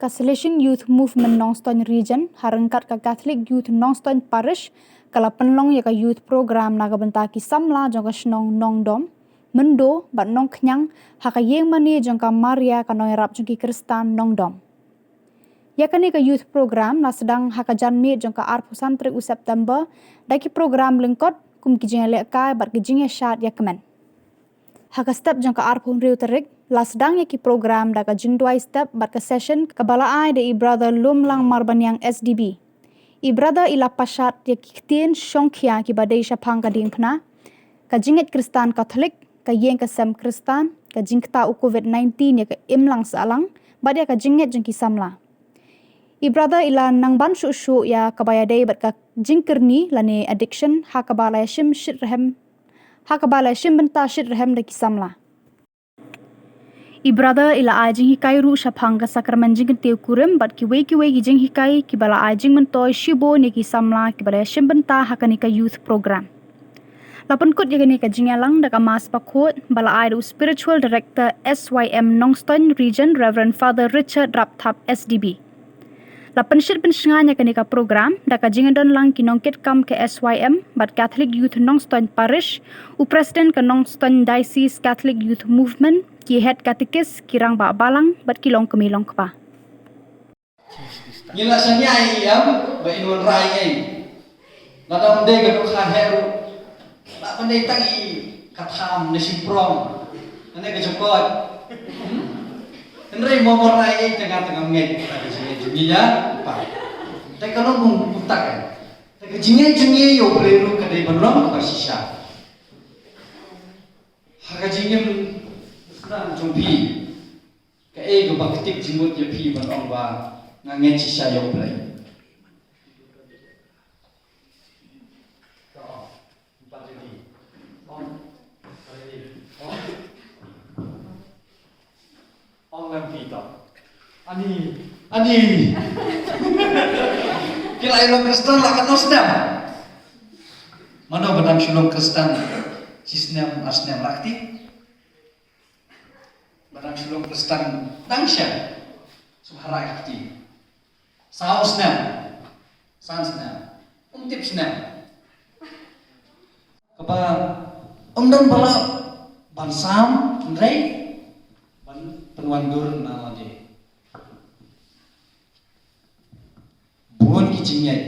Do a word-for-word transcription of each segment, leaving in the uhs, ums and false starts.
Salesian Youth Movement Nongstoiñ Region, ha ryngkat ka Catholic Youth Nongstoiñ Parish, ka la pynlong ïa ka Youth Program na ka bynta ki samla jong ka shnong Nongdom, Myndo, bad Nongkñiang, ha ka ïing mane jong ka Maria ka Nongïarap jong ki Khristan Nongdom. Ïa kane ka Youth Program la sdang ha ka janmiet jong ka arphew san tarik u September, da ki program lyngkot, kum ki jingïalehkai, bad ki jingïashad ïakmen. Ha ka step jong ka arphew hynriew tarik, la sdang ïa ki program da ka jingduwai step bad ka session kaba la ai da i Brother Lumlang Marbaniang S D B. I Brother i la pynshad ïa ki ktien shongkhia kiba dei shaphang ka diengphna, ka jingngeit Khristan Katholik, ka ïing ka sem Khristan, ka jingktah u covid nineteen ïa ka imlang sahlang, bad ïa ka jingngeit jong ki samla. I Brother i la nang ban shuh shuh ïa kaba ïadei bad ka jingkyrni lane addiction, ha kaba la ïashim shitrhem, ha kaba la ïashim bynta shitrhem da ki samla. I Brother i la ai jinghikai ruh shaphang ka sakramen jingkyntiew kurim bad kiwei kiwei ki jinghikai kiba la ai jingmyntoi shibun ïa ki samla kiba la ïashim bynta ha kane ka Youth Program. La pynkut ïa kane ka jingïalang da ka Mass Bakhuid ba la ai da u Spiritual Director S Y M Nongstoiñ Region, Reverend Father Richard Rapthap S D B. La pynshit pynshngaiñ ïa kane ka program da ka jingdon lang ki nongkitkam ka S Y M bad Catholic Youth Nongstoiñ Parish, u President ka Nongstoiñ Diocese Catholic Youth Movement, ki Head Catechist, ki Rangbah Balang bad ki longkmie longkpa. Ngi la shaniah ïa i em ba in wanrah ïa i. Lada ym dei ka dohkha heh ruh, la ban dei tang i ka tham ne shymprong ne ka jingkoit. Hmm? Hynrei mo mo rai ei tang nga tang ngam ngeit ta ka jingngeit jong ngi ïa pa. Te ka long kum kumta ka. Ta ka jingngeit jong ngi ïa U Blei ruh ka dei ban long kaba shisha. Ha ka jingim sdang jong phi, kaei kaba ktik jingmut ïa phi ban ong ba nga ngeit shisha ïa U Blei? Ong lem phi to. Ani, ani. Ki la ïalong Khristan la katno snem? Mano ba dang shu long Khristan shi snem, ar snem, la kti? Ba dang shu long Khristan dang shen, sngewbha rai kti. Saw snem, san snem, ym tip snem. Kaba ym don ba lah ban sam, hynrei ban pynwandur na lade. Bun ki jingngeit.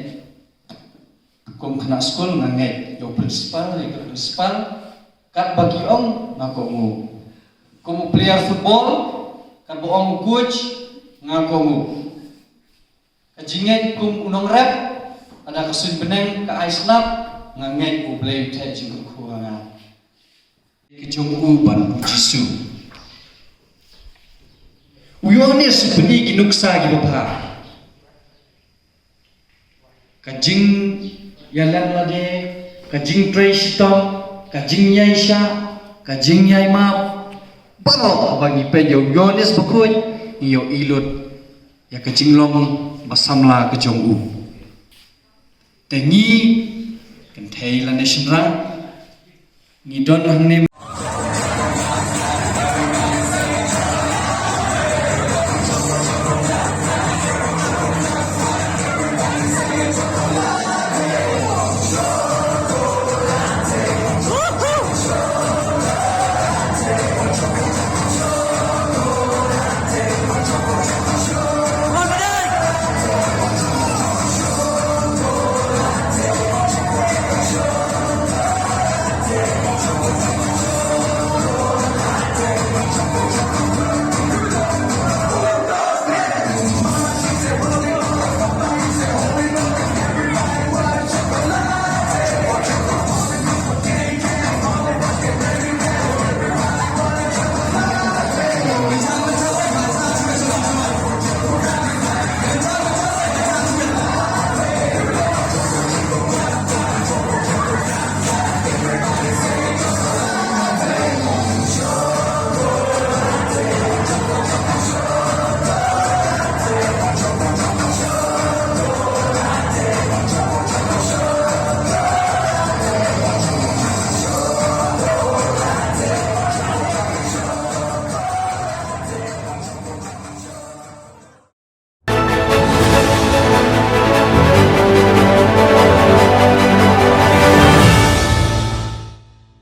Kum khynnah skul nga ngeit ïa u principal, ïa ka principal, katba ki ong nga kohnguh. Kum u player football, katba ong u coach nga kohnguh. Ka jingngeit kum u nongrep, lada ka suiñ bneng ka ai slap, nga ngeit U Blei u theh jingkyrkhu ha nga. Ka jong u ban u Jisu. U Ïoannis u pyni ki nuksa kiba bha. Ka jingïalam lade, ka jingtrei shitom, ka jingïaishah, ka jingïaimap. Baroh haba ngi peit ïa u Ïoannis Bakhuid, ngi ïohi lut ïa ka jinglong ba samla ka jong u. Te ngi kynthei lane shynrang, ngi don hangne